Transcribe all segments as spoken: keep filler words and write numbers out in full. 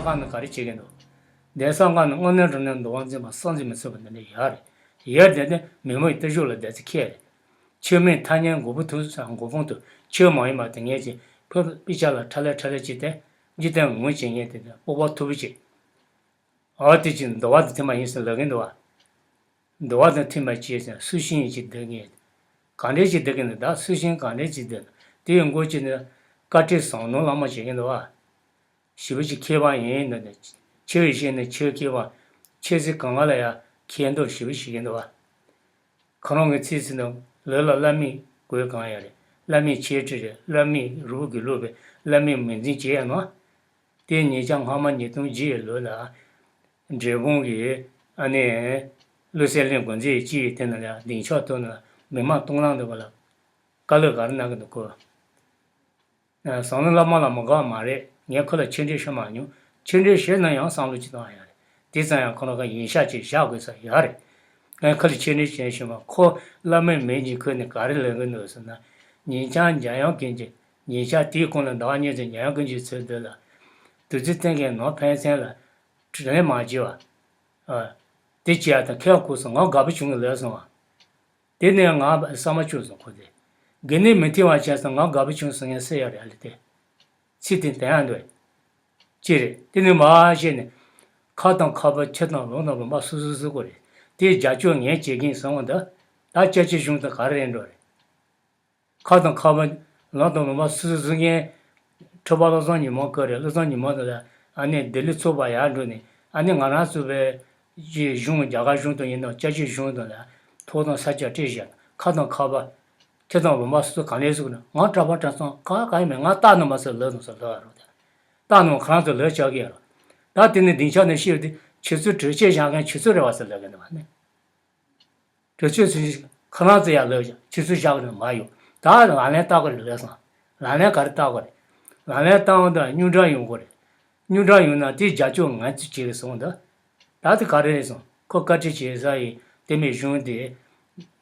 ཁག་ནི་ག་རེ་བྱེད་ཀྱི་འདུག་གདན་ས་ཁག་ནི་དངོས་གནས་དྲང་གནས་འདུལ་བ་འཛིན་པ་བསམ་གྱིས་མི་ཁྱབ་པ་འདི་འདྲ་ཡོད་རེད། ཡོད་དེ་ནི་མི་མོ་ཡི་བརྟུལ་ཞུགས་ལ་བསྡད་ཚེ་ཁྱད་རེད། ཆོས་མེད་ཐ་སྙད་མགོ་བོ་ཐུག་ས་མགོ་དཔུང་དུ་ཆོས་མ་ཡིན་པ་དེ་ངས་ཀྱིས་ཕུར་དཔེ་ཆ་ལ་ཁྲ་ལེ་ཁྲ་ལེ་བྱས་ཏེ་འཇིག་རྟེན་ངོ་བྱེད་མཁན་དེ་འདྲ་སྤོབས་པ་མཐོ་པོ་བྱེད། འོ་དེ་ཅི་འདུལ་བ་དེ་དེ་མ་ཡིན་ཟེར་ལབ་ཀྱིན་འདུག་བ། འདུལ་བ་དང་མཐུན་པ་བྱས་ཟེར་སུ་ཤེས་ཅིག་བསྡད་ཀྱིན། གང་འདྲས་ཅིག་བསྡད་ཀྱིན་འདུག་ད་སུ་ཤེས་གང་འདྲས་ཅིག་བསྡད་འདུག་དེ་ཡི་མགོ་ཅིག་ནི་བཀའ་ཁྲི་ཟམ་གདོང་བླ་མ་བྱེད་ཀྱིན་འདུག་བ། ཞེ་པོ་ཅིག་མཁས་པ་ཡིན་འདུག་ནས་ཆོས་ཡི་ཤེས་ནས་ཆོས་མཁས་པ། ཆོས་སྲིད་གང་ག་ལ་ཡང་མཁས་མདོག་ཞེ་པོ་བྱེད་ཀྱིན་འདུག་བ། ཁོ་རང་གི་ཚིག་ཟིན་ན་ལུས་ལ་བླ་མའི་གོས་གང་ཡང་རེད། བླ་མའི་འཆད་ཁྲིད་རེད། བླ་མའི་རུ་གི་ལུགས་པའི་བླ་མའི་མིང་འཛིན་བྱེད་ཡ་ནོ། དེ་ཉིན་ཞག་སྔ་མ་ཉིས་སྟོང་བརྒྱད་ལོ་ལ་འབྲས་སྤུངས་ཀྱི་ཨ་ནེ་བློ་གསལ་གླིང་དགོན་རྫས་གཅིག་དེ་ན་ལ་ལྡིང་ཕྱོགས་ཐོག་ན་མི་མང་སྟོང་ལང་འདུག་པ་ལ་དཀའ་ལས་ག་རེ་གནང་གི་འདུག་གོ། ཟམ་གདོང་བླ་མ་ལ་མ་དགའ་བ་མ་རེད། ངས་ཁོ་ལ་ཆོས་འབྲེལ་ཞུ་མ་མྱོང་། ཆོས་འབྲེལ་ཞུས་ན་ཡང་བསམ་བློ་ཅིག་བཏང་ཡ་རེད། དེ་ཙམ་ཡང་ཁོ་རང་ག་ཡིན་ཤག་ཅིག་བཞག་དགོས་ས་ཡོད་རེད། ངས་ཁོ་ལ་ཆོས་འབྲེལ་བྱས་ཞུས་མ་ཁོ་བླ་མའི་མིང་ཅིག་ཁོས་ནི་ག་རེ་ལབ་གི་འདུག་ཟེར་ན། ཉིན་ཞག་འཇམ་དབྱངས་ཀུན་གྱི་ཉིན་ཞག་དེའི་གོང་ལ་ཟླ་བ་གཉིས་ཙམ་འཇམ་དབྱངས་ཀུན་གྱི་ཚུལ་འདི་ལ་དུས་ཚོད་གཏན་འཁེལ་ནང་ཕན་ཚུན་ལ་དྲིས་ལན་མ་བྱེད་པ། དེ་བྱས་ཡ་དང་ཁེ་བ་ཁུག་སོང་ང་དགའ་པོ་བྱུང་གི་ལབ་སོང་བ། དེ་ནས་ང་ས་མ་བཅུག་སོང་ཁོ་དེ། དགེ་འདུན་མི་ཐེ་བ་བྱས་སོང་ང་དགའ་པོ་བྱུང་སོང་ངས་ཟེར་ཡ་རེད་ཨ་ལེ་དེ། ཚིག་དེ་བསྟན་ཡ་འདུག་ཅི་རེད། དེ་ནས་མ་བཤད་ནས། ཁ་དང་ཁ་བ་ཁྱི་དང་ལུང་དང་ལུང་པ་སུ་སུ་སུ་གོ་རེད། དེ་རྒྱ་ཕྱོགས་ངན་བྱེད་མཁན་སོང་བ་འདི། ད་སྐྱབས་ཆེ་གཞུང་དང་ག་རེ་རེད་འགྲོ་རེད། ཁ་དང་ཁ་བ་ལུང་དང་ལུང་པ་སུ་སུ་སུ་མཁན། ཁྲི་པ་བློ་བཟང་ཉི་མ་གོ་རེད། བློ་བཟང་ཉི་མ་དང་ལ་ཨ་ནེ་ལྡི་ལི་ཚོགས་པ་ཡར་འགྲོ་ནས་ཨ་ནེ་ང་རང་ཚོ་བའི་གཞུང་རྒྱ་གར་གཞུང་དང་ཡིན་ནོ་སྐྱབས་ཆེ་གཞུང་དང་ལ་ཐོག་དང་ས་ཆ་སྤྲད་བཞག་ཁ་དང་ཁ་བ། ཁྱི་དང་ལུང་པ་སུ་གང་ལས་སུ་ན་ང་གྲྭ་པ་གྲྭ་ཚང་ག་ག་ཡིན་མིན་ང་རྟ་ནང་མ་ཟེར་ལབ་ནང་ཟེར་ལབ་རོགས་དང་། རྟ་ནང་ཁོ་རང་ཚོ་ལབ་བྱ་གི་ཡ་རོགས། ད་དེ་ནི་སྡིངས་ཆ་ནས་ཤེས་ཏེ་ཁྱེད་ཚོ་གྲོས་ཆོད་བཞག་མཁན་ཁྱེད་ཚོ་རེད་བ་ཟེར་ལབ་གི་འདུག་བ་ནི། གྲོས་ཆོད་ཚུན་ཁོ་རང་ཚོ་ཡ་ལབ་བྱ་ཁྱེད་ཚོ་བཞག་གི་འདུག་མ་ཡོང་ད་ལག་ལེན་བསྟར་དགོས་རེད་ལབ་སོང་། ལག་ལེན་ག་རེ་བསྟར་དགོས་རེད། ལག་ལེན་བསྟར་འོང་དུས་རྙོག་དྲ་ཡོང་གི་རེད། རྙོག་དྲ་ཡོང་ན་དེ་རྒྱབ་སྐྱོར་ང་ཚོས་བྱེད་གི་སོང་ད། ད་དེ་ག་རེ་རེད་སོང་ཁོ་བཀའ་ཁྲི་བྱེད་ས་ཡི་དེ་མིན་གཞུང་དེ།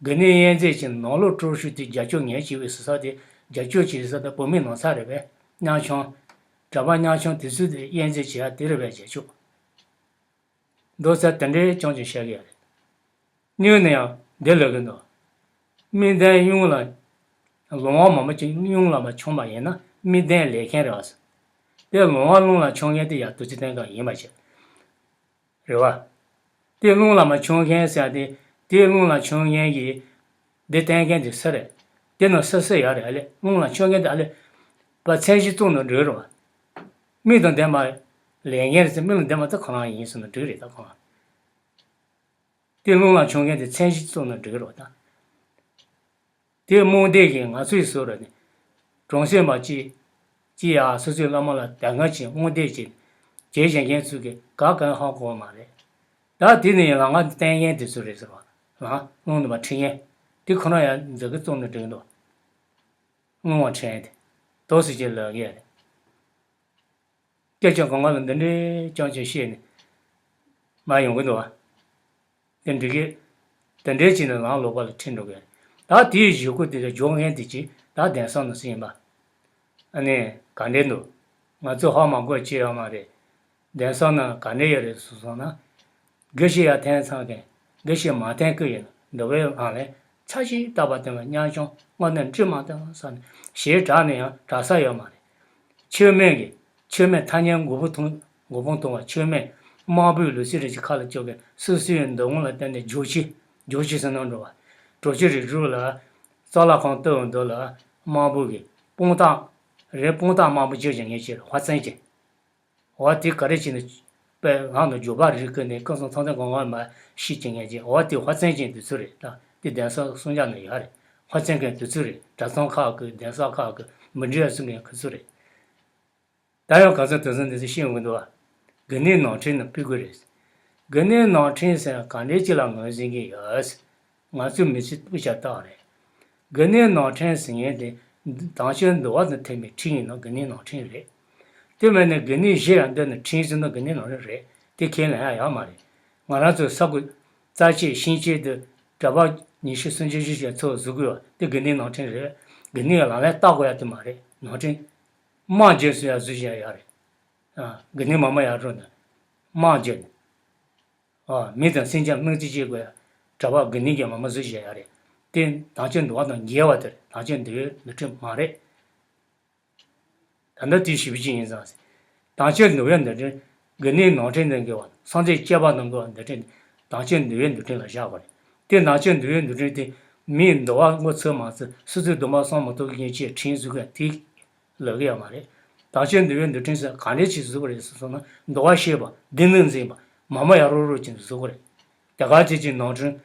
དགེ་འདུན་དབྱེ་འབྱེད་ཀྱི་ནང་ལོགས་དཀྲུག་ཤུགས་དེ་རྒྱབ་སྐྱོར་ངས་བྱེད་པའི་ཟེར་ས་དེ་རྒྱབ་སྐྱོར་བྱེད་ས་དེ་བོད་མི་ནང་ཚགས་རེད་པས་གཉའ་ཆུང་། གྲྭ་པ་གཉའ་ཆུང་དེ་ཚོས་དེ་དབྱེ་འབྱེད་བྱེད་ཡ་དེ་རེད་པས་རྒྱབ་སྐྱོར། མདོ་རྩ་དེ་འདྲའི་རྐྱང་རྐྱང་བཤད་གི་ཡ་རེད། སྔོན་ནས་ཡང་འདི་ལབ་གི་འདུག་དམིགས་རྟེན་གཡུང་ལ། ལོང་བ་མང་པོ་ཅིག་གཡུང་ལ་མ་མཆོངས་པ་ཡིན་ན་དམིགས་རྟེན་ལས་མཁན་རེད་བ། དེ་ལོང་བ་རླུང་ལ་མཆོང་མཁན་དེ་ཡང་དུས་ཚོད་གཏན་འཁེལ་ཡིན་པ་བྱས། རེད་བ། དེ་རླུང་ལ་མ་མཆོང་མཁན་ཟེར་ཡ་དེ་དེ་རླུང་ལ་མཆོང་མཁན་གྱི་འདི་བསྟན་མཁན་དེ་སུ་རེད། དེ་ནང་སུ་སུ་ཡོད་རེད་ཨ་ལེ་རླུང་ལ་མཆོང་མཁན་དེ་ཨ་ལེ། པ་མཚན་གཞི་བཙུགས་ནས་འགྲོ་རེད་བ། མིག་དང་ལྡན་པ་ལས་མཁན་རེད་ཟེར་མིག་ལ་ལྡན་པ་དེ་ཁོ་རང་ཡིན་ཟེར་ནས་འགྲིག་རེད་ད་ཁོ་རང་། དེ་རླུང་ལ་མཆོང་མཁན་དེ་མཚན་གཞི་བཙུགས་ནས་འགྲིག་རོགས་དང་། དེ་རྨོངས་དད་ཀྱིས་ང་ཚོའི་བཟོ་ར་ནི། གྲོང་གསེབ་མ་གཅིག་ཅི་ཡ་སོ་སོའི་བླ་མ་ལ་དད་ངར་གྱིས་རྨོངས་དད་ཀྱིས་བྱེད་བཞིན་མཁན་ཚོས་ཀྱི་ག་གང་ཧ་གོ་བ་མ་རེད། ད་དེ་ནི་ལམ་ཁ་བསྟན་མཁན་དེ་ཚོ་རེད་ཟེར་བ། ལམ་རླུང་དུ་མ་ཁྲིད་མཁན་དེ་ཁོ་རང་ཡང་མཛད་ཀྱི་བཙུགས་ནས་འགྲིག་འདུག་རླུང་བ་ཁྲིད་མཁན་དེ་དོགས་སུ་ཅིག་ལབ་ཀྱི་ཡ་རེད། སྐད་ཆ་གང་ག་ལ་འདི་འདྲའི་རྐྱང་རྐྱང་བཤད་ནས་མར་ཡོང་གི་འདུག་བ། དེ་འགྲིག་གི། དེ་འདྲའི་བྱས་ནས་ལམ་ལོག་པ་ལ་ཁྲིད་འགྲོ་གི་རེད། ད་དེའི་གཞུག་གུ་དེ་ལ་འཇོག་མཁན་དེ་ཅིག་ད་གདན་ས་ནང་སུ་ཡིན་པ། ཨ་ནི་ག་འདྲས་འདུག་ང་ཚོས་ཧ་མ་གོ་ཅི་ཡོད་མ་རེད། གདན་ས་ནང་ག་འདྲས་ཡོད་རེད་ཟེར་སོང་ན། དགེ་བཤེས་ཡར་འཐེན་ཚར་མཁན། དགེ་བཤེས་མར་འཐེན་ཀི་ཡིན་འདུག་པའི་ངང་ལས་ཚར་ཞིག་བལྟས་པ་དེ་ལ་གཉའ་ཆུང་དངོས་གནས་འདྲི་མ་བཏང་ས་ནས་ཞེ་དྲག་ནས་ཡང་དྲག་ས་ཡོད་མ་རེད། ཆོས་མེད་ཀྱི་ཆོས་མེད་ཐ་སྙད་མགོ་བོ་ཐུང་མགོ་བོ་ཐུང་བ་ཆོས་མེད་དམར་པོའི་ལུས་སེམས་རིགས་ཀྱི་ཁ་ལ་བཅུག་གི་སོ་སོའི་འདོད་དགོངས་ལ་བརྟེན་ནས་རྒྱུག་ཁྱི་རྒྱུག་ཁྱི་ཟེར་ན་འགྲོ་བ། གྲོགས་ཁྱི་རིགས་དྲུག་ལ་རྩ་ལ་ཁང་ལྟ་བུ་འདུག་ལ་དམར་པོ་གི་དཔུང་རྟགས་རེད་དཔུང་རྟགས་དམར་པོ་བརྗོད་ཀྱི་ངེས་ཀྱི་དཔའ་རྩལ་ཅན། འོ་དེ་ག་རེ་བྱས་ནས་དཔེ་ལམ་དུ་འཇུག་པ་རིགས་ཀུན་ནས་ཀུན་སློང་ཚང་ཚང་གང་གང་མ་ཤེས་ཀྱི་ངེས་ཀྱི་འོ་དེ་དཔའ་རྩལ་ཅན་དེ་ཚོ་རེད་ད་དེ་གདན་ས་གསུང་བྱ་ནས་ཡོད་རེད། དཔའ་རྩལ་མཁན་དེ་ཚོ་རེད། གྲྭ་ཚང་ཁག་གི་གདན་ས་ཁག་གི་མི་འདྲ་བ་ཚོ་མཁན་ཁོ་ཚོ་རེད། ད་ཡང་ག་ཚོད་དེ་ཚོ་འདི་ཚོ་ཤེས་ཡོང་གི་འདུག་བ། དགེ་འདུན་ནང་ཁྲིད་ནི་ཕྲུ་གུ་རེད། དགེ་འདུན་ནང་ཁྲིད་ཟེར་ག་འདྲའི་ཅིག་ལ་ངོས་འཛིན་གྱི་ཡོད། ང་ཚོའི་མི་ཚེ་སྤུས་ཆ་བཏགས་རེད། དགེ་འདུན་ནང་ཁྲིད་ཟེར་མཁན་དེ་དྭངས་ཆོས་འདུལ་བ་དང་མཐུན་པའི་ཁྲིད་ཡིན་ན་དགེ་འདུན་ནང་ཁྲིད་རེད། དེ་མིན་ནས་དགེ་འདུན་བཞི་ཡང་འདོན་ནས་ཁྲིད་ཟེར་ན་དགེ་འདུན་ནང་ཁྲིད་རེད། དེ་ཁས་ལེན་ཡ་ཡོད་མ་རེད། ང་རང་ཚོའི་ས་ཁུལ་རྩ་ཆེ་ཤིང་ཆེ་དུ་གྲྭ་པ་ཉི་ཤུ་སུམ་ཅུ་བཞི་བཅུ་ཚོ་བཟོ་དགོས་པ་དེ་དགེ་འདུན་ནང་ཁྲིད་རེད། དགེ་འདུན་ཡང་ལག་ལེན་བསྟར་དགོས་ཡ་དེ་མ་རེད་ནང་ཁྲིད། དམག་རྒྱག་སྲོལ་ཡ་བཟོ་བཞིན་ཡ་ཡོད་རེད། དགེ་འདུན་མ་མ་ཡར་འགྲོ་ནས་དམག་བརྗེ་ནས། མི་དང་སེམས་ཅན་སྣང་རྩིས་བྱེད་དགོས་ཡ། གྲྭ་པ་དགེ་འདུན་གྱི་མ་མ་བཟོས་བཞག་ཡ་རེད། དེ་དམ་ཆོས་འདུལ་བ་དང་འགལ་བ་དེ་རེད། དམ་ཆོས་འདུལ་བའི་འདུལ་ཁྲིམས་མ་རེད། ད་ལྟ་དེའི་ཞིབ་ཅིག་ཡིན་ཙང་། དམ་ཆོས་འདུལ་བའི་འདུལ་ཁྲིམས། དགེ་འདུན་ནང་ཁྲིམས་དང་འགལ་བ། སངས་རྒྱས་བསྐྱེད་པ་དང་འགལ་བ་འདུལ་ཁྲིམས། དམ་ཆོས་འདུལ་བའི་འདུལ་ཁྲིམས་ལ་བཞག་དགོས་རེད། དེ་དམ་ཆོས་འདུལ་བའི་འདུལ་ཁྲིམས་དེ་མིའི་འདུལ་བ་མགོ་ཚོས་མ་ཚོས་སོ་སོའི་སྡོམ་པ་སྲུང་མ་ཐུབ་མཁན་གྱིས་ཁྲིམས་བཟོ་མཁན་དེ་ལབ་ཀྱི་ཡོད་མ་རེད། དམ་ཆོས་འདུལ་བའི་འདུལ་ཁྲིམས་སུ་ག་འདྲ་ཞིག་བཟོ་དགོས་རེད་ཟེར་སོང་ན། འདུལ་བ་ཤེས་པ། སྡེ་སྣོད་འཛིན་པ། མ་མ་ཡར་རོགས་རོགས་ཀྱིས་བཟོ་དགོས་རེད། དེ་ག་ཅིག་གི་ནང་ཁྲིམས།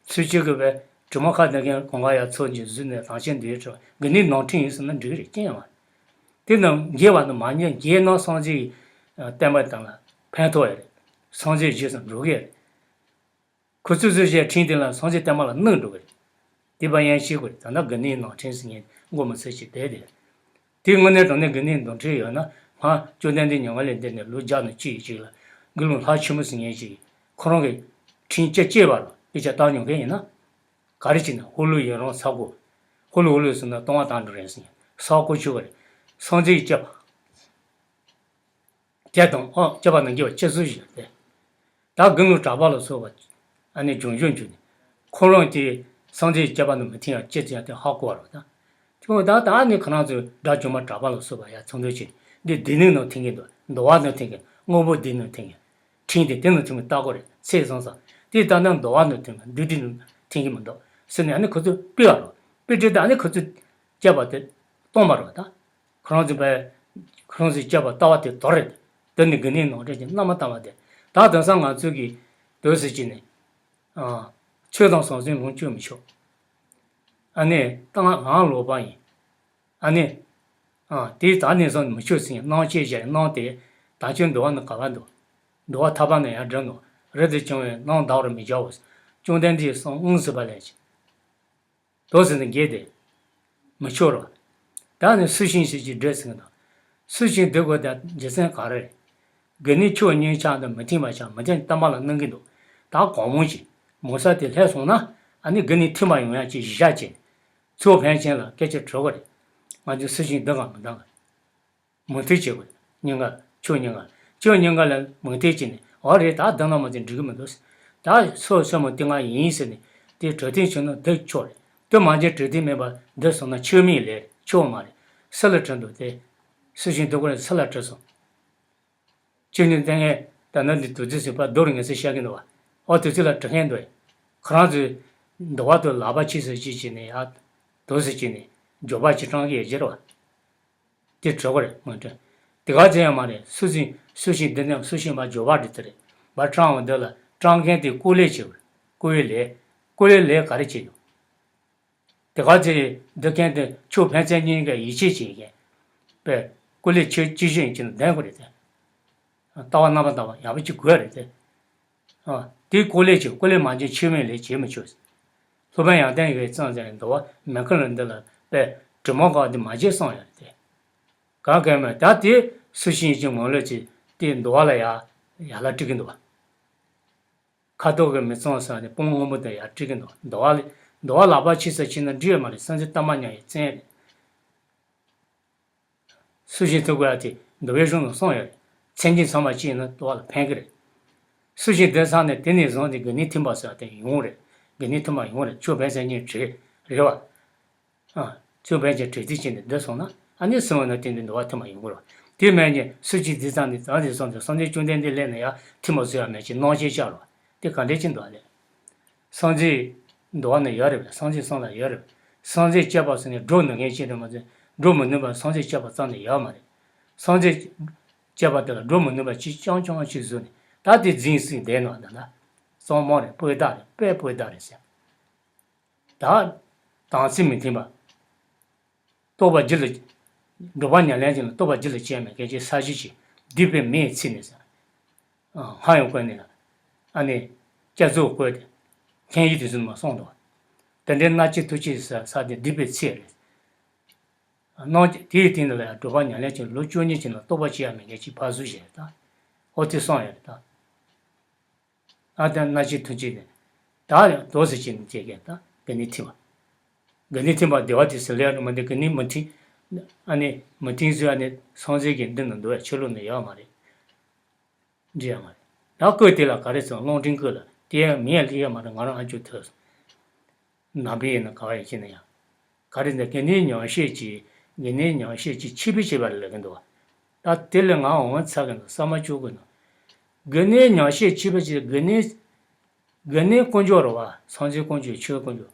ཚུལ་ཁྲིམས་ཀྱི་བའི་གྲིབ་མ་ཁ་ལྡིང་མཁན་གོང་ཁ་ཡར་ཚུར་གྱིས་བཟོས་ནས་དམ་ཆོས་འདུལ་བའི་ཁྲིམས། དགེ་འདུན་ནང་ཁྲིམས་ཡིན་ཟེར་ན་འགྲིག་གི་རེད། རྐྱེན་ཡོད་མ་རེད། དེ་རྣམས་འགལ་བ་ནི་མ་ཉན། འགལ་ན་སངས་རྒྱས་ཀྱི་བསྟན་པ་དང་ལ་ཕན་ཐོགས་ཡོད་རེད། སངས་རྒྱས་རྗེས་སུ་འགྲོ་གི་ཡོད་རེད། ཁོ་ཚོས་བཟོས་བྱས་ཁྲིམས་དེ་ལ་སངས་རྒྱས་བསྟན་པ་ལ་གནོད་འགྲོ་གི་རེད། དེ་བ་ཡན་ཤེས་དགོས་རེད། ད་ལྟ་དགེ་འདུན་ནང་ཁྲིམས་ཟེར་མཁན་མགོ་མི་ཚོས་ཅིག་བསྡད་དེ། དེ་དངོས་གནས་དྲང་གནས་དགེ་འདུན་ནང་ཁྲིམས་ཡོད་ན། ང་བཅོམ་ལྡན་འདས་མྱ་ངན་ལས་འདས་ནས་ལོ་བརྒྱ་ནས་བཅུ་ཡི་རྗེས་ལ་དགེ་སློང་ལྷ་ཆེན་མོ་ཟེར་མཁན་ཅིག་ཁོ་རང་གི་ཁྲིམས་བཅད་བཅད་པ་ལ་དཔེ་ཆ་བལྟ་མྱོང་མཁན་ཡིན་ན། ག་རེ་བྱས་ན་ཧོ་ལུ་ཡི་རང་ཚ་གོ། ཧོ་ལུ་ཧོ་ལུ་ཟེར་ན་ལྟུང་བ་དག་འགྲོ་རེད་ཟེར་མཁན་ཚ་གོ་ཆོད་པ་རེད། སངས་རྒྱས་ཀྱི་བསྐྱེད་པ། དེ་དང་ཨོ་བསྐྱེད་པ་ནང་འགལ་བ་ཅི་སུ་ཞིག་སྟེ། ད་དགེ་སློང་གྲྭ་པ་ལ་སོགས་པ། ཨ་ནི་འབྱུང་འགྱུར་འགྱུར་ནས། ཁོ་རང་དེ་སངས་རྒྱས་བསྐྱེད་པ་ནང་མི་མཐུན་ཡང་ཅི་ཙམ་ཡང་དེ་ཧ་གོ་བ་རེད་ད། དེ་ད་ཨ་ནི་ཁོ་རང་ཚོས་དགྲ་བཅོམ་པ་གྲྭ་པ་ལ་སོགས་པ་ཡ་ཚོགས་འདུ་བྱས། འདི་སྡེ་སྣོད་ནང་མཐུན་གྱི་འདུག་འདུལ་བ་ནང་མཐུན་གྱི། དངོས་པོ་སྡེ་སྣོད་མཐུན་གྱི། ཁྲིམས་དེ་སྡེ་སྣོད་མཐུན་གྱི་ལྟ་དགོས་རེད། ཚེ་བཟང་ས། དེ་ལྟ་ན་འདུལ་བ་ནང་མཐུན་གྱི། འདུལ་སྡེ་ནང་མཐུན་གྱི་མི་འདུག་ཟེར་ནས་ཨ་ནི་ཁོ་ཚོས་སྤེལ་བ་རེད། སྤེལ་དུས་ད་ཨ་ནི་ཁོ་ཚོས་བསྐྱེད་པ་དེ་སྟོང་པ་རེད་ད། ཁོ་རང་ཚོའི་བས། ཁོ་རང་ཚོའི་བསྐྱེད་པ་ལྟ་བ་དེ་དོར་རེད། དེ་ནི་དགེ་འདུན་ནང་ཁྲིམས་ཀྱི་རྣལ་མ་ལྟ་བ་དེ། ད་དེང་སང་ང་ཚོ་གིས་དོགས་སེ་བྱས་ནས། ཨ། ཆོས་དང་ཟང་ཟིང་ལོངས་སྤྱོད་མི་ཆོག་ཨ་ནི་ད་ང་རང་ལོག་པ་ཡིན། ཨ་ནི། ཨ། དེ་ད་ནས་བཟུང་མི་ཆོག་ཟེར་ནས་གནང་བཅས་བཞག་གནང་དེ། ད་ཁྱོད་འདུལ་བ་ནི་ག་བ་འདུག་འདུལ་བ་ཐར་པ་ནི་ཡར་འགྲོ་འདུག་རི་དེ་བྱུང་བས་གནང་བདག་རུ་མི་བྱའོ། བཅོམ་ལྡན་འདས་གསུངས་ཟེར་བ་ལས་ཀྱི། དོགས་ཟིན་ནས་འགལ་ཏེ། མི་ཆོག་རོ། ད་ནི་སུ་ཤིང་ཞིག་ཅིག་འདྲེ་ཟིན་གི་འདུག་སུ་ཤིང་འདི་དགོས་ད་རྒྱུ་མཚན་ག་རེ་རེད། དགེ་འདུན་ཆོས་གཉིས་ཆ་དང་མི་མཐུན་པ་ཆ་མི་མཐུན་བསྟན་པ་ལ་གནང་གི་འདུག་ད་གོང་མོ་ཅིག་མོ་ས་དེ་ལྷས་སོང་ན། ཨ་ནི་དགེ་འདུན་མཐུན་པ་ཡོང་ཡ་ཅིག་གཞི་བཞག་ཅིག་ཚོགས་ཕན་ཆེན་ལ་སྐད་ཆ་དྲི་དགོས་རེད། ང་ཚོས་སུ་ཤིང་འདི་གང་མི་འདང་གི་མོས་མཐུན་བྱེད་དགོས། གཉིས་ཀ་ཕྱོགས་གཉིས་ཀ་ཕྱོགས་གཉིས་ཀ་ལ་མོས་མཐུན་བྱས་ནས། འོ་རེད། ད་འདི་ན་མ་ཚད་འགྲིག་གི་མི་འདུག་ད་སོ་སོ་མོ་དེ་ང་ཡིན་ཟེར་ནས་དེ་གྲོས་མཐུན་བྱུང་ན་འདི་ཆོག་རེད། དེ་མ་བྱས་གྲོས་མཐུན་མེད་པར་འདི་སོང་ན་ཆོས་མིན་ལས་ཆོག་མ་རེད། སུ་ལ་དྲི་འདུག་དེ་སུ་ཞིག་འདུག་གོ་རེད། སུ་ལ་དྲི་སོང་། ཁྱོད་ནི་ལྟས་ངན་ད་ནི་འདི་དུས་ཚོད་ཟིན་པ་རྡོ་རིང་ངེས་སེ་བཤད་གི་འདུག་བ། ཨོ་དུས་ཚོད་ལ་དྲི་མཁན་འདུག་ཁོ་རང་ཚོས་འདུལ་བ་དུ་ལག་པ་ཕྱིས་སུ་ཅི་བྱས་ནས་ཡ། དུས་སུ་ཅི་ནས་འགྱོད་པ་ཅི་སྤྲང་གི་ཡོད་ཀྱི་རེད་བ། དེ་གྲོལ་གི་རེད་མ་གྲོལ། དེ་ག་ཅི་ཡང་མ་རེད། སུ་ཞིག་སུ་ཞིག་འདི་ནས་སུ་ཞིག་མ་འགྱོད་པ་འདི་ལྟ་རེད། མ་སྤྲང་བ་འདི་ལ་སྤྲང་མཁན་དེ་བཀོལ་ལས་བྱེད་དགོས། བཀོལ་བའི་ལས། བཀོལ་བའི་ལས་ག་རེ་བྱེད་དགོས། དེ་ག་ཅི་འདི་མཁན་དེ་ཆོས་ཕན་ཚུན་གཉིས་ཀ་ཡིད་ཆེས་བྱེད་མཁན། པས་བཀོལ་ལས་ཆོས་ཅི་ཞིག་ཡིན་ཅི་ན་ལྡན་དགོས་རེད་དེ། ལྟ་བ་རྣམ་པར་དག་པ་ཡག་པོ་ཅིག་དགོས་རེད་དེ། ཨ། དེའི་བཀོལ་ལས་ཀྱི་བཀོལ་ལས་མ་བྱས་ཆོས་མིན་ལས་བྱེད་མི་ཆོག་སློབ་དཔོན་ཡོན་ཏན་ཡོད་ཙང་ཙང་འདུལ་བ་མེ་ཁ་ལ་འདི་ལ་པས་དྲི་མ་ག་འདི་མ་བྱེད་གསུངས་ཡོད་རེད་དེ། ག་གེ་མོ་ད་དེ་སུ་ཤིང་ཅིག་མང་ལོས་ཀྱི་དེ་འདུལ་བ་ལ་ཡ་ཡ་ལ་སྤྲད་ཀྱི་འདུག་བ། ཁ་དོག་གི་མི་གཙང་ས་ནས་དཔུང་སྔོན་པོ་དང་ཡ་སྤྲད་ཀྱི་འདུག་འདུལ་བ་ལ་འདུལ་བ་ལག་པ་ཕྱིས་ས་ཕྱིན་ན་འགྲིག་ཡོད་མ་རེད། སངས་རྒྱས་བསྟན་པ་ཉམས་ཡོད་ཙང་རེད། སུ་ཞིག་ཐུག་དགོས་ཡ་དེ་འདུལ་བའི་གཞུང་ལ་གསུངས་ཡོད་རེད། མཚན་ཉིད་ཚང་མ་ཅི་ཡིན་ན་འདུལ་བ་ལ་ཕན་གི་རེད། སུ་ཞིག་འདི་ཚང་ནས་དེ་ནས་བཟུང་སྟེ་དགེ་འདུན་མཐུན་པ་ཟེར་བ་དེ་ཡོང་རེད། དགེ་འདུན་མཐུན་པ་ཡོང་རེད། ཆོས་ཕན་ཚུན་གཉིས་བྲལ་རེད་བ། ཨ། ཆོས་ཕན་ཚུན་བྲལ་དུས་ཕྱིན་ནས་འདི་སོང་ན་ཨ་ནི་སུ་འོང་ན་དེ་འདི་འདུལ་བ་མཐུན་པ་ཡོང་གི་རེད་བ། དེ་མེད་ནས་སུ་ཞིག་འདི་ཚང་ནས་ཚང་ནས་སོང་སྟེ་སངས་རྒྱས་བཅོམ་ལྡན་འདས་སླེབས་ན་ཡང་མཐུན་པ་བཟོ་ཡ་མེད་ཅེས་གནང་བྱས་བཞག་རེད་བ། དེ་ག་འདྲས་ཅིག་འདུག་ཨ་ལས། སངས་རྒྱས་འདུལ་བ་ནི་ཡོད་རེད་པས། སངས་རྒྱས་གསུང་ལ་ཡོད་རེད་པས། སངས་རྒྱས་བསྐྱེད་པ་ཟེར་ནས་སྒྲུབ་ནུས་མཁན་ཅིག་རེད་མ་ཟད་སྒྲུབ་མི་ནུས་པ་སངས་རྒྱས་བསྐྱེད་པ་རྩ་ནས་ཡོད་མ་རེད། སངས་རྒྱས་བསྐྱེད་པ་དེ་ལ་སྒྲུབ་མི་ནུས་པ་ཅིག་རྐྱང་རྐྱང་ཅིག་བཟོས་ནས་ད་དེ་འཛིན་སྲིད་བསྡད་ནོ་ད་ལྟ། གཙང་མ་རེད། སྤོས་དག་རེད། དཔེ་སྤོས་དག་རེད་ཟེར། ད་དམ་ཚིག་མི་མཐུན་པ། རྟོགས་པ་རྒྱུད་ལ། སྒྲུབ་པ་ཉམས་ལེན་ཅན་ལ་རྟོགས་པ་རྒྱུད་ལ་སྐྱེས་མེད་མཁན་གྱི་ས་གཞི་ཅིག་སྡིག་པའི་མེས་ཚིག་ནས་ཟེར། སྔགས་ཡང་བཀོལ་ནས། ཨ་ནི། བསྐྱེད་རྫོགས་བཀོལ་ཏེ། མཁན་ཡིད་དུ་ཟིན་མ་སོང་དོ། དེ་འདྲའི་སྣ་ལྕེ་ཐུག་ལྕེ་ཟེར་ས་དེ་སྡིག་པའི་ཚིག་རེད། སྣང་དེའི་སྟེང་དུ་ལ་ཡང་སྒྲུབ་པ་ཉམས་ལེན་ཅན་ལོ་བཅུ་གཉིས་ཅན་ལ་རྟོགས་པ་སྐྱེ་ཡ་མེད་མཁན་ཅིག་ཕར་ཟུར་བཞག་ད། ཨོ་དེ་སོང་ཡོད་རེད་ད། ཨ་དེ་སྣ་ལྕེ་ཐུག་ལྕེ་ནས། ད་ཡང་དོགས་སུ་བྱས་ནས་བྱེད་མཁན་ད་དགེ་འདུན་ཐིམ་པ། དགེ་འདུན་ཐིམ་པ་སྡེ་བ་དེ་ཟེར་ལས་རུ་མ་འདི་དགེ་འདུན་མི་ཐིམ། ཨ་ནི་མི་ཐིམ་ཟེར་ཨ་ནི་སངས་རྒྱས་ཀྱི་མདུན་ན་འདུག་བའི་ཆོས་ལུགས་ནི་ཡོད་མ་རེད། འདྲི་ཡ་མ་རེད། ད་སྐུ་དེ་ལ་ག་རེ་ཟེར། རླུང་འཕྲིན་སྐུ་ལ་དེ་ཡང་མིང་ཡང་ལེགས་ཡ་མ་རེད། ང་རང་ཨ་ཇོ་ཐོས་སོང་། ནང་པའི་ཡིན་ན་ག་བ་ཡིན་ན་ཡང་། ག་རེ་འདི་དགེ་འདུན་ཉག་གཤིས་ཀྱི། དགེ་འདུན་ཉག་གཤིས་ཀྱི་ཆིབས་པ་བྱེད་པ་ལ་ལབ་ཀྱི་འདུག་བ། ད་དེ་ལ་ང་འོང་ཚ་གི་འདུག་བསམ་བློ་བཅུག་གི་འདུག་དགེ་འདུན་ཉག་གཤིས་ཆིབས་པ་བྱེད། དགེ་འདུན། དགེ་འདུན་དཀོན་མཆོག་རེད་བ། སངས་རྒྱས་དཀོན་མཆོག་ཆོས་དཀོན་མཆོག་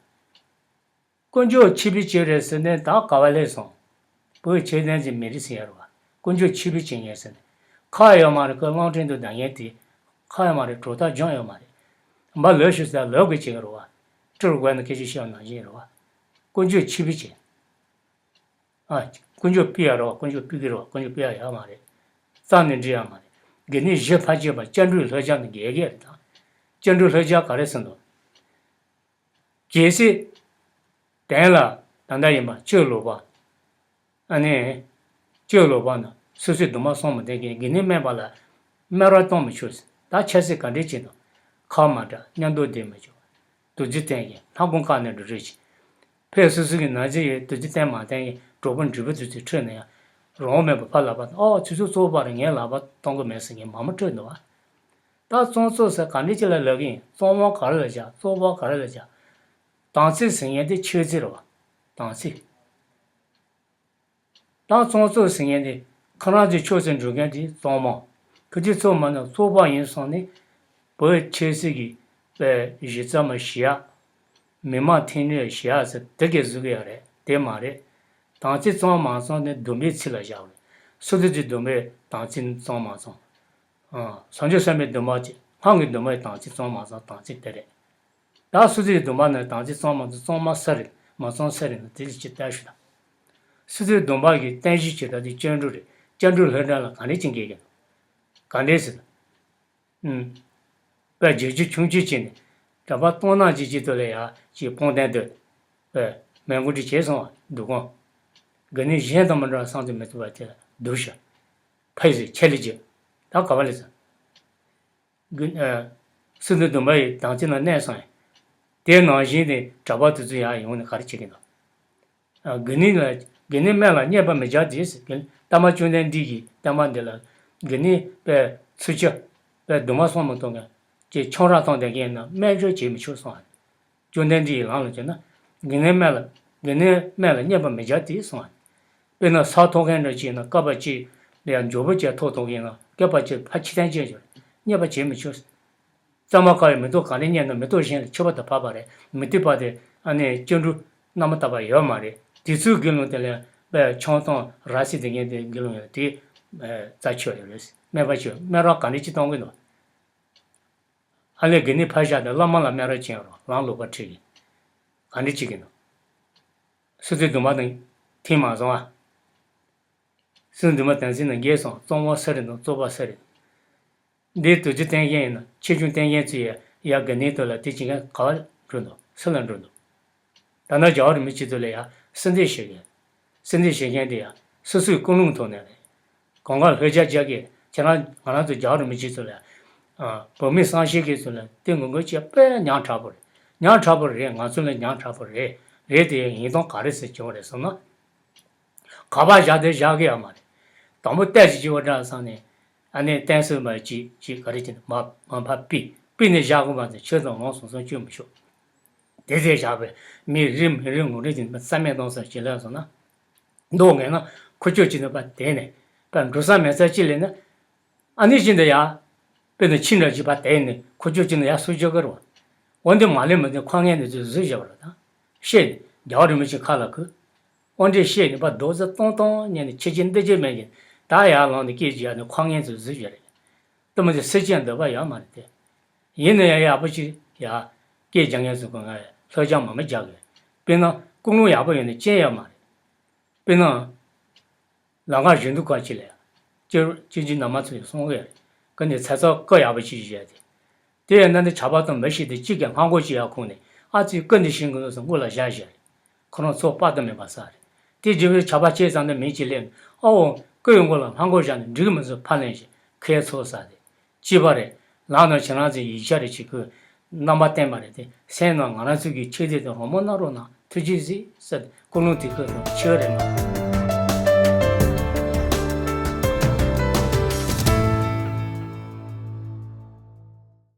དཀོན་མཆོག་ཆིབས་པ་བྱེད་རེད་ཟེར་ནས་ད་ག་བ་སླེབས་སོང་། བོད་ཆོས་ལྡན་གྱི་མི་རིགས་ཟེར་ཡ་རེད་བ། དཀོན་མཆོག་ཆིབས་པ་བྱེད་མཁན་ཟེར་ནས། ཁག་ཡོད་མ་རེད། ཁོས་རླུང་འཕྲིན་དུ་བསྡད་མཁན་དེ། ཁག་ཡོད་མ་རེད། གྲོ་ཐག་འཇམ་ཡོད་མ་རེད། འབའ་ལོས་ཞུ་ཟེར་ལོས་དགོས་བྱེད་ཀྱི་རེད་བ། སྤྲུལ་དགོས་ན་སྐད་ཆ་བཤད་ནང་བཞིན་རེད་བ། དཀོན་མཆོག་ཆིབས་པ་བྱེད། ཨ། དཀོན་མཆོག་ཕུད་ཡ་རེད་བ། དཀོན་མཆོག་ཕུད་ཀྱི་རེད་བ། དཀོན་མཆོག་ཕུད་ཡ་ཡོད་མ་རེད། རྩ་ནས་འགྲིག་ཡ་མ་རེད། དགེ་འདུན་བཞི་ཕར་བྱས་པ་སྐྱབས་འགྲོའི་ལྷོད་སྦྱང་དང་འགལ་གྱི་རེད་ད། སྐྱབས་འགྲོའི་ལྷོད་སྦྱང་ག་རེ་ཟེར་འདུག་གལ་སྲིད། དོན་ལ་ད་ལྟ་ཡིན་པ་གཅོད་ལོག་པ། ཨ་ནི། གཅོད་ལོག་པ་ན་སོ་སོའི་སྡོམ་པ་སྲུང་མ་བསྡད་མཁན་དགེ་འདུན་སྨད་པ་ལ་སྨད་ར་གཏོང་མི་ཆོག་ཟེར། ད་ཆབ་སྲིད་ག་འདྲས་བྱེད་དང་། ཁ་མ་གྲག་མཉམ་དུ་བསྡད་མི་ཆོག་བདུད་རྩི་བསྟེན་མཁན་ལྷ་ཁང་བཀག་ནས་འགྲོ་རེས་བྱེད། ཕས་སོ་སོ་གི་ན་ཚ་ཡོད་བདུད་རྩི་བསྟེན་མ་བསྟེན་གྱི་གྲོགས་པོ་འགྲིག་པོ་དེ་ཚོའི་ཁྲོད་ནས་ཡང་རང་དབང་མེད་པར་ཕར་ལབ་པ་དང་། ཨོ་ཆུ་ཚོད་བཙོག་པ་རེད། ངས་ལབ་པ་གཏོང་གི་མེད་ཟེར་མཁན་མང་པོ་འཕྲོད་འདུག་བ། ད་བཙོང་བཙོག་ཟེར་ག་འདྲ་ཅིག་ལ་ལབ་ཀྱི་ཡིན། བཙོང་བ་ག་རེ་ལ་བཞག་བཙོག་པ་ག་རེ་ལ་བཞག་དམ་ཚིག་ཟེར་མཁན་དེ་ཆོས་ཚིག་རེད་བ། དམ་ཚིག་ད་བཙོང་བཙོག་ཟེར་མཁན་དེ་ཁོ་རང་ཚོའི་ཕྱོགས་སུ་འགྲོ་མཁན་དེ་བཙོང་མ། ཁོ་ཚོས་བཙོང་མ་ན་བཙོག་པ་ཡིན་བསམ་ནས། བོད་ཆོས་སྲིད་ཀྱི་པའི་གཞི་རྩ་མ་ཞི་ཡག་མི་མང་མཐུན་སྒྲིལ་ཞི་ཡག་ཟེར་དེ་གས་བཟོ་གི་ཡོད་རེད། དེ་མ་རེད། དམ་ཚིག་བཙོང་མ་བཙོང་དེ་སྡོམ་པའི་ཚིག་ལ་བཞག་རེད། སོ་སོ་ཚོའི་སྡོམ་པའི་དམ་ཚིག་བཙོང་མ་བཙོང་། ཨ། བྱང་ཆུབ་སེམས་དཔའི་སྡོམ་པ་ཅིག་སྔགས་ཀྱི་སྡོམ་པའི་དམ་ཚིག་བཙོང་མ་བཙོང་དམ་ཚིག་དེ་རེད། ད་སོ་སོ་ཡི་སྡོམ་པ་ནང་དམ་ཚིག་བཙོང་མ་བཙོང་བཙོང་མ་ས་རེད་མ་བཙོང་ས་རེད་ན་དེ་ལ་ཅི་ལྟར་ཞུ་དང་། སོ་སོའི་སྡོམ་པ་གི་རྟེན་གཞི་ཇི་ལྟར་དེ་སྐྱབས་འགྲོ་རེད། སྐྱབས་འགྲོ་ལྷོད་འདྲ་ལ་ག་འདྲས་ཅིག་འགལ་གྱི་འདུག་ག་འདྲས་ཟེར་ན། ཨུམ། པའི་རྒྱལ་སྤྱི་ཆུང་ཆུང་བྱས་ནས་གྲྭ་པ་སྟོང་ནང་གཅིག་གཅིག་ཏུ་ལ་ཡ་ཅིག་སྤོང་གདན་དུ། པའི་མོན་གྷོ་འདྲ་བྱས་སོང་བ་འདུག་གོ། དགེ་འདུན་གཞན་དང་མི་འདྲ་བ་བསམ་དུ་མི་ཐུབ་པ་དེ་ལ་འདུག་ཤག་ཕ་ཡི་ཟེར་ཆེ་ལེ་རྒྱུ། ད་ག་བ་ལེ་ཟེར། དགེ་ཨ། སོ་སོའི་སྡོམ་པ་ཡི་དམ་ཚིག་ནང་གནས་སོང་ཡིན། དེ་ནང་བཞིན་དེ་གྲྭ་པ་དེ་ཚོ་ཡང་ཡོང་ནས་ག་རེ་བྱེད་ཀྱི་འདུག་ཨ། དགེ་འདུན་ལ་དགེ་འདུན་སྨད་ལ་བསྙད་པར་མི་བྱ་སྟེ་ཟེར་གི། བསྟན་པ་བཅོམ་ལྡན་འདས་ཀྱི་བསྟན་པ་འདི་ལ་དགེ་འདུན་པའི་ཚུལ་ཆ་པའི་སྡོམ་པ་སྲུང་མ་གཏོང་མཁན་གྱི་ཆང་རག་འཐུང་བསྡད་མཁན་ཡིན་ན་སྨན་སྦྱོར་བྱེད་མི་ཆོག་གསུངས་པ་རེད། བཅོམ་ལྡན་འདས་ཀྱི་ལམ་ལ་བྱས་ན། དགེ་འདུན་སྨད་ལ། དགེ་འདུན་སྨད་ལ་བསྙད་པར་མི་བྱ་སྟེ་གསུངས་པ་རེད། དཔེར་ན་ས་ཐོག་མཁན་འདྲ་ཅིག་ཡིན་ན་སྐབས་པ་གཅིག་ལ་ཡང་མགྱོགས་པོ་བྱས་ཐོག་ཐོག་གི་ཡིན་ན་སྐབས་པ་གཅིག་ཕར་ཕྱི་ཐན་བྱས་ཆོག་བསྙད་པ་བྱེད་མི་ཆོག་བཙོན་མ་ཁ་བའི་མེ་ཏོག་ག་རེ་རྙེད་ན་མེ་ཏོག་གཞན་ལ་མཆོད་པ་དང་འཕགས་པ་རེད། མུ་སྟེགས་པ་དེ་ཨ་ནི་སྐྱབས་འགྲོ་རྣམ་པར་དག་པ་ཡོད་མ་རེད། དེ་ཚོའི་དགེ་སློང་དེ་ལ་པའི་ཆང་འཐུང་ར་བཟི་དེ་ངན་དེ་དགེ་སློང་ཡོད་དེ། རྩ་ཆོད་ཡོད་རེད། སྨན་པ་ཆོད་སྨན་རོགས་ག་འདྲ་ཅིག་གཏོང་གི་འདུག་ཨ་ལས་དགེ་འདུན་ཕར་བཞག་དེ་བླ་མ་ལ་སྨན་རོགས་བྱེད་རོགས་ལམ་ལོག་པ་ཁྲིད་གི་ག་འདྲ་བྱེད་ཀྱི་འདུག་སོ་སོའི་སྡོམ་པ་དང་མཐུན་མ་སོང་ཨ། སོ་སོའི་སྡོམ་པ་དམ་ཚིག་ནང་འགལ་སོང་། བཙོང་བ་ས་རེད་དང་བཙོག་པ་ས་རེད། འདིའི་བདུད་རྩི་བསྟེན་མཁན་ཡིན་ན་ཆེ་ཆུང་བསྟེན་མཁན་ཚོས་ཡ་དགེ་འདུན་དེ་ལ་དེ་བྱེད་མཁན་ག་བ་འགྲོ་འདུག་སུ་ལ་འགྲོ་འདུག་ད་ནང་རྒྱལ་བ་རིན་པོ་ཆེ་ཚོ་ལ་ཡ་སེམས་གཏད་བྱེད་མཁན། སེམས་གཏད་བྱེད་མཁན་དེ་ཡ་སོ་སོའི་ཀུན་སློང་ཐོག་ནས་རེད། གང་ག་ལྷོད་རྒྱ་རྒྱག་གི་ཁྱེད་རང་ང་རང་ཚོ་རྒྱལ་བ་རིན་པོ་ཆེ་ཚོ་ལ་ཡ། བོད་མི་སང་ཤེས་མཁན་ཚོ་ལ་དེ་ངོ་རྒོལ་བྱེད་དཔེ་ཉག་ཕྲ་པོ་རེད། ཉག་ཕྲ་པོ་རེད། ང་ཚོ་ལ་ཉག་ཕྲ་པོ་རེད། རེད་དེ་ཡིན་སྟངས་ག་རེ་ཟེར་བྱུང་རེད་ཟེར་ན། ག་པར་བཞག་དེ་བཞག་གི་ཡོད་མ་རེད། དང་པོ་ལྟས་ཤིག་བྱེད་པ་འདྲ་བསམ་ནས། ཨ་ནི་བསྟན་སྲིད་མ་ཅིག་ཅིག་ག་རེ་བྱས་ནས་མ་མ་ཕར་ཕུད་ཕུད་ནས་བཞག་དགོས་པ་དང་ཆོས་དང་ལམ་སོང་སོང་བཅོས་མི་ཆོག་དེ་ཚེ་བཞག་པའི་མི་རེ་མི་རེ་ངོ་རེ་བྱས་ནས་རྩ་མེད་གཏོང་ས་བྱེད་ལས་སོང་ན། མདོག་ངན་ན་ཁུ་བྱུག་ཅིག་ནས་ཕར་དེད་ནས་ཕར་འགྲོ་ས་མེད་ས་ཅིག་སླེབས་ན། ཨ་ནི་བཞིན་དུ་ཡ། དཔེར་ན་ཁྱི་འདྲ་ཅིག་ཕར་དེད་ནས་ཁུ་བྱུག་ཅིག་ནས་ཡར་སོ་བཅུག་གི་རེད་བ། འོ་འདི་མ་ལེན་མི་འདི་ཁོ་ངན་འདི་ཚོས་བཟོས་བཞག་པ་རེད་ད། བཤད་ནས་རྒྱལ་བ་རིན་པོ་ཆེ་ཁ་ལ་གུས། དབང་འདྲེན་བཤད་ནས་ཕར་རྡོག་རྩ་སྟོང་སྟོང་ཉན་ནས་ཁྱེད་ཀྱི་འདི་ཅི་མེད་ཀྱི་ད་ཡར་ལངས་ནས་སྐད་ཅིག་ཡར་ནས་ཁོ་ངན་ཚོས་བཟོས་བཞག་རེད། ལྟད་མོ་དེ་སེ་ཅན་འདོད་པ་ཡོད་མ་རེད་དེ། ཡིན་ན་ཡང་ཡག་པོ་ཅིག་ཡ། སྐད་རྒྱག་མཁན་ཚོ་གོ་ང་ལྷོད་རྒྱག་མ་མ་རྒྱག་གི་དཔེར་ན་ཀུན་སློང་ཡག་པོ་ཡོད་ན་སྐྱོན་ཡོད་མ་རེད། དཔེར་ན། ལམ་ཁ་བཞི་འདུག་ག་ཅིག་ལ་ཡ། སྤྱིར་སྤྱིར་གྱི་ནང་མ་ཚོ་ཡང་གསུང་གི་ཡོད་རེད། ཀ་ནས་ཚ་ཚ་ཀ་ཡག་པོ་ཅིག་བཞག་དེ། དེ་ཡང་ན་འདི་ཇག་པ་དང་མི་ཤེས་དེ་གཅིག་གིས་སྔ་འགོག་ཅིག་ཡར་ཁུངས་ནས་ཨ་ཙི་ཀ་འདི་ཤེས་གི་འདུག་ཟེར་མགོ་ལ་བཞག་བཞག་རེད། ཁོ་རང་ཚོ་དཔག་ཏུ་མེད་པ་ཟ་རེད། དེ་རྗེས་མའི་ཇག་པ་ཁྱེད་ཚང་འདི་མིན་གཅིག་སླེབས་ནས་ཨ་འོ་ཀ་ཡི་མགོ་ལ་སྔ་འགོག་བཞག་ནས་འགྲིག་གི་མི་འདུག་ཕར་ལེན་ཞེས་ཁའི་ཚོ་ཟ་དེ། ཅི་བ་རེད། ལག་ནང་ཁྱེད་རང་ཚོས་ཡིག་ཆ་རེ་བྱེད་དགོས། རྣམ་པ་བསྟན་པ་རེད་དེ་སེམས་ནང་ང་རང་ཚོ་གི་ཆེད་དེ་དང་རོ་མོ་ན་རོ་ན་ཐུགས་རྗེ་གཟིགས་ཟེར་ཀུན་སློང་དེ་ཁོས་རང་ཆེ་བ་རེད་ན།